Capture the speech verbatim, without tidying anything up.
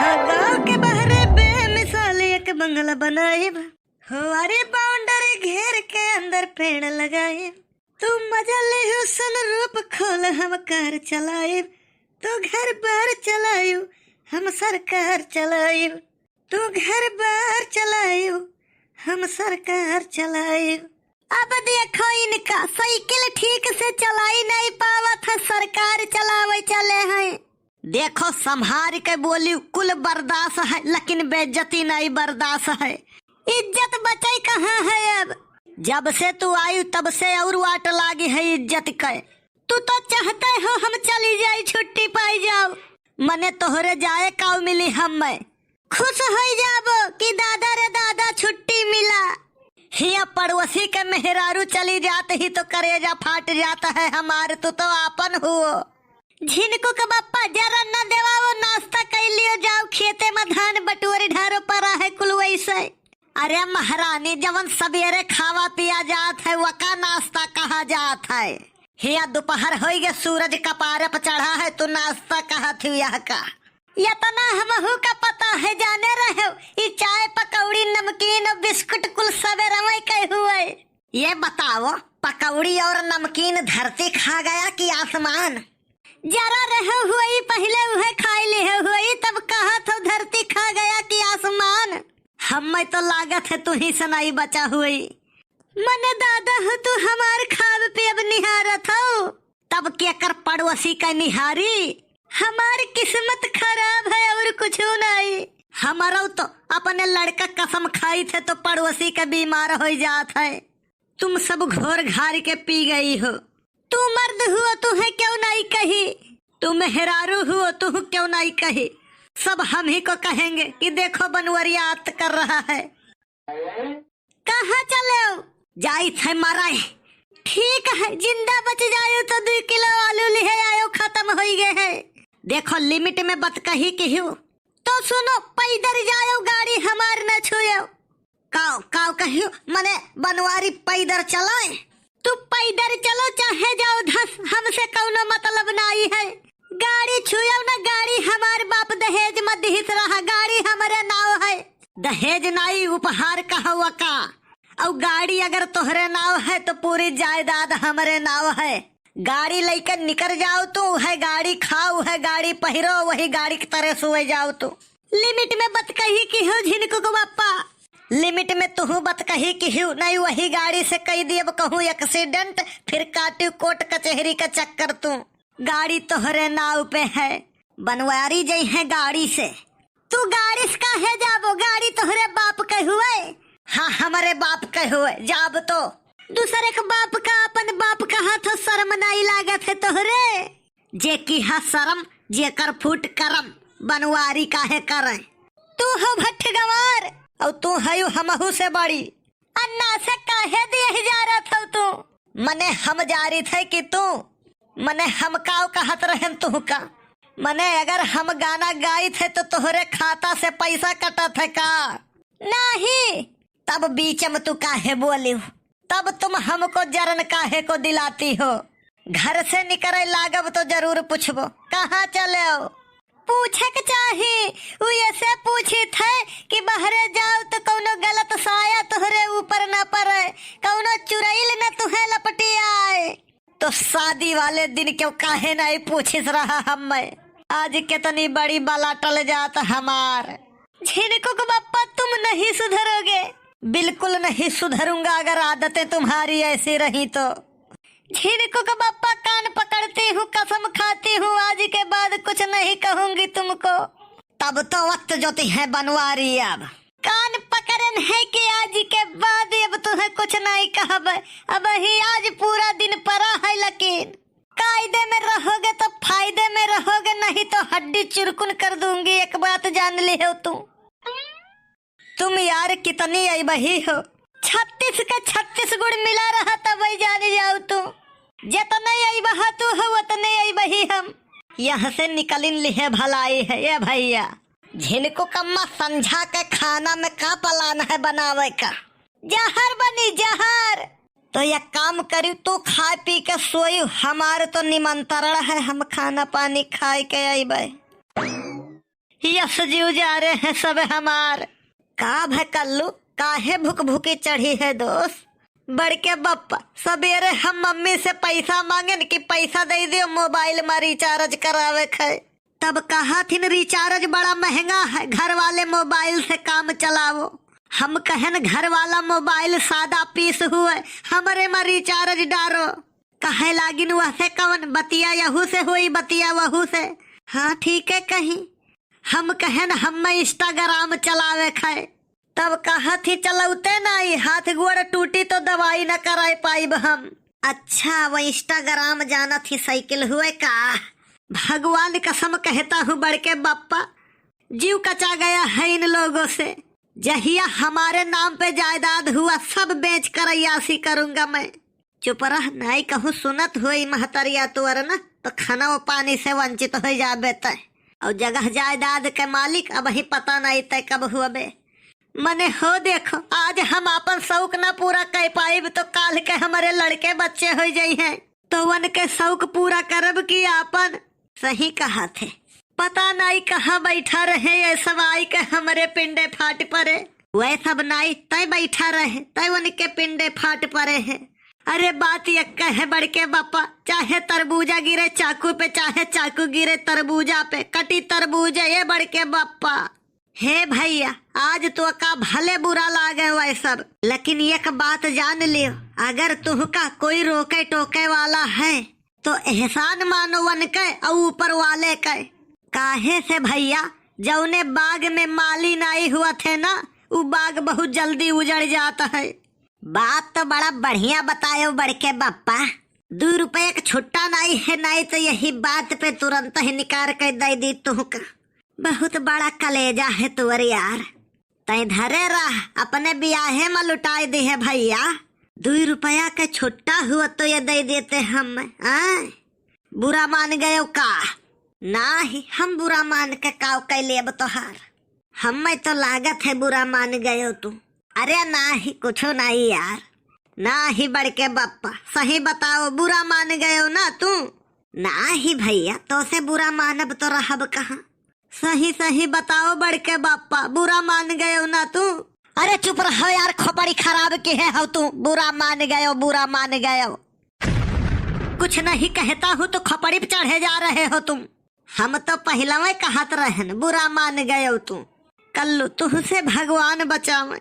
हाँ, गाँव के बहरे बेमिसाल एक बंगला बनाइब। हो, अरे boundary घेर के अंदर पेड़ लगाइब। तू मजा लेहू sunroof खोल, हम car चलाइब। तू घर बार चलायू, हम सरकार चलायू। तू घर बार चलायू, हम सरकार चलायू। अब देखो इनका, साइकिल ठीक से चलाई नहीं पावत है, सरकार चलावे चले हैं। देखो, संभार के बोली, कुल बर्दाश्त है, लेकिन बेइज्जती नहीं बर्दाश्त है। इज्जत बचाई कहाँ है अब? जब से तू आई, तब से और वाट लागी है इज्जत के। तू तो चाहते हो हम चली जाई, छुट्टी पाई जाओ। मने तोहरे जाए काउ मिली हमें? खुश होई जाबो कि दादा रे दादा छुट्टी मिला। हिया पड़ोसी के मेहरारू चली जात ही तो करेजा फाट जात है हमार, तू तो आपन हुओ। झिनकू के बप्पा जरा न देवा, वो नाश्ता कैलियो, जाओ खेते में धान बटोरी ढारो परा है कुल वैसे। अरे महारानी, जवन सबेरे खावा पिया जात है, वका नाश्ता कहा जात है? हिया दोपहर होई गे, सूरज कपारे पर चढ़ा है, तू नाश्ता कहत हू यह का? यतना हमहू का पता है, जाने रहे, ई चाय, पकौड़ी, नमकीन और बिस्कुट कुल सबेरवे के हुए। ये बताओ, पकौड़ी और नमकीन धरती खा गया कि आसमान? जरा रहे हुई, पहले उहे खाई लिहे हुई, तब कहत हो धरती खा गया कि आसमान। हमें तो लागत है तू ही से नहीं बचा हुई। मने दादा हो तू हमार खाब पियब निहारत हो। तब केकर पड़ोसी का निहारी? हमार किस्मत खराब है और कुछ नहीं। हमारो तो अपने लड़का कसम खाई थे तो पड़ोसी के बीमार हो जात है। तुम सब घोर घार के पी गई हो। तू मर्द हुआ, तुहे क्यों नहीं कही? तू मेहरारू हुआ, तू क्यों नहीं कही? सब हम ही को कहेंगे कि देखो बनवरिया आत कर रहा है। कहाँ चले हो? जाई थे मरे। ठीक है, जिंदा बच जायू तो दो किलो आलू लिहे आयो, खत्म होई गए है। देखो limit में बतकही किहू। तो सुनो, पैदर जायो, गाड़ी हमार न छुयो। काव, काव कहियो, मने बनवारी पैदर चलाए? तू पैदर चलो चाहे जाओ धस, हमसे कौनो मतलब नाई है। गाड़ी छुयो न, गाड़ी हमार बाप दहेज में दिहित रहा, गाड़ी हमरे नाव है। दहेज नाई, उपहार कहवा का? और गाड़ी अगर तोहरे नाव है तो पूरी जायदाद हमरे नाव है। गाड़ी लइके निकर जाओ तू, है गाड़ी खाओ, है गाड़ी पहिरो, वही गाड़ी के तरे सोए जाओ तू। Limit में बतकही किहू झिनकू को बापा। Limit में तुहू बतकही किहू, नहीं वही गाड़ी से कई दियब कहूँ accident, फिर काटू कोर्ट कचहरी का चक्कर तू। गाड़ी तोहरे नाव पे है, बनवारी जई है गाड़ी से। तू गाड़ी से काहे जाबो? गाड़ी तोहरे बाप के हुए। हाँ, हमरे बाप के हुए, जाब तो। दूसरे के बाप का अपन बाप कहा तो शर्म नहीं लागत है तोहरे? जे की हा शर्म, जेकर फूट करम, बनवारी काहे करे? तू हो भट्ठ गंवार, और तू हयू हमहू से बड़ी। अन्ना से काहे दिए जा रहा था तू? मने हम जारी थे कि तू, मने हम काव कहत रहन तू का? मने अगर हम गाना गाई थे तो तोहरे खाता से पैसा कटत है का? नहीं। तब बीच में तू काहे बोलियो? तब तुम हमको जरन काहे को दिलाती हो? घर से निकरे लागब तो जरूर पूछबो, कहाँ चले हो? पूछे के चाही, उ ऐसे पूछी थे कि बहरे जाओ तो कौनो गलत साया तोहरे ऊपर न पड़े, कौनो चुड़ैल न तुहे लपटी आए। तो शादी वाले दिन क्यों काहे नहीं पूछिस रहा हमें? आज कितनी बड़ी बला टल जात हमार। झिनकुक बप्पा, तुम नहीं सुधरोगे। बिल्कुल नहीं सुधरूंगा, अगर आदतें तुम्हारी ऐसी रही तो। झिनकुक बप्पा, कान पकड़ती हूँ, कसम खाती हूँ, आज के बाद कुछ नहीं कहूंगी तुमको। तब तो वक्त जोती है बनवारी अब। कान पकड़न है कि आज के बाद अब तुम्हें कुछ नहीं कहब। अब ही आज पूरा दिन परा है, लेकिन कायदे में रहोगे तो फायदे में रहोगे, नहीं तो हड्डी चुरकुन कर दूंगी, एक बात जान लिहो तू। तुम यार कितनी अइबही हो, छत्तीस का छत्तीस गुण मिला रहा तब जान जाओ तू। जितने अइबहा तू हो उतने अइबही हम। यहाँ से निकलिन लिहे भलाई है ये भैया। झिनकुक अम्मा, संझा के खाना में का plan है बनावे का? जहर बनी जहर। तो एक काम करी, तू खाए पी के सोई, हमार तो निमंत्रण है, हम खाना पानी खाए के अइबे। यस जीव जा रहे हैं सब हमार। का भे कल्लू, काहे भुकभुकी चढ़ी है दोस्त? बड़के बप्पा, सबेरे हम मम्मी से पैसा मांगेन कि पैसा दे दियो, मोबाइल में रिचार्ज करावे क है। तब कहा थिन, रिचार्ज बड़ा महंगा है, घर वाले मोबाइल से काम चलावो। हम कहेन, घर वाला मोबाइल सादा पीस हुए, हमरे में रिचार्ज डारो। कहे लागिन, वहसे कवन बतिया यहू से होई, बतिया वहू से। हाँ, ठीक है कहीं। हम कहेन, हम्मे Instagram चलावे क है। तब कहत ही, चलौते नाई, हाथ गोड़ टूटी तो दवाई न कराए पाइब हम। अच्छा, वो Instagram जानत ही साइकिल हुए का? भगवान कसम कहता हूँ बड़के बप्पा, जीव कचा गया है इन लोगों से। जहिया हमारे नाम पे जायदाद हुआ, सब बेच कर अय्यासी करूंगा मैं। चुप रह, नाई कहूँ सुनत होई महतरिया तोर न, तो खाना व पानी से वंचित हो जाबे तय। और जगह जायदाद के मालिक अबहीं पता नाई तय कब हुअबे। मने हो देखो, आज हम आपन शौक ना पूरा कर पाइब तो काल के हमरे लड़के बच्चे हो जइहें, तो उनके शौक पूरा करब कि आपन। सही कहत है, पता नाई कहाँ बैठा रहे ये सब आई के हमरे पिंडे फाट परे। वह सब नाई तय बैठा रहे, तय उनके पिंडे फाट परे है। अरे बात यक्का है बड़के बप्पा, चाहे तरबूजा गिरे चाकू पे, चाहे चाकू गिरे तरबूजा पे, कटी तरबूजा ये बड़के बप्पा। हे भैया, आज तोका भले बुरा लागे वह सब, लेकिन एक बात जान लियो, अगर तुहका कोई रोके टोके वाला है तो एहसान मानो वनके और ऊपर वाले के। काहे से भैया, जौने बाग में माली नाई हुअत है ना, उ बाग बहुत जल्दी उजड़ जात है। बात तो बड़ा बढ़िया बतायो बड़के बप्पा। दू रुपया के छुट्टा नाई है, नाई तो यही बात पे तुरंत ही निकार के दे दी तुहका। बहुत बड़ा कलेजा है तोर यार। तै धरे रह, अपने बियाहे में लुटाए दिहे भैया। दुई रुपया के छुट्टा हुआ तो ये दे देते हम, आय? बुरा मान गयो का? नाही, हम बुरा मान के काव कै लेब तोहार? हम्मे तो लागत है बुरा मान गयो तू। अरे नाही, कुछो नाही यार। नाही बड़के बप्पा, सही बताओ, बुरा मान गयो ना तू? नाही भैया, तोसे बुरा मानब तो रहब कहाँ? सही सही बताओ बड़के बप्पा, बुरा मान गयो ना तू? अरे चुप रहो यार, खोपड़ी खराब किहे हो तू, बुरा मान गयो, बुरा मान गयो। कुछ नहीं कहता हूँ तो खोपड़ी पे चढ़े जा रहे हो तुम। हम तो पहिलवे कहत रहन, बुरा मान गयो तू। कल्लू तुहसे भगवान बचावे।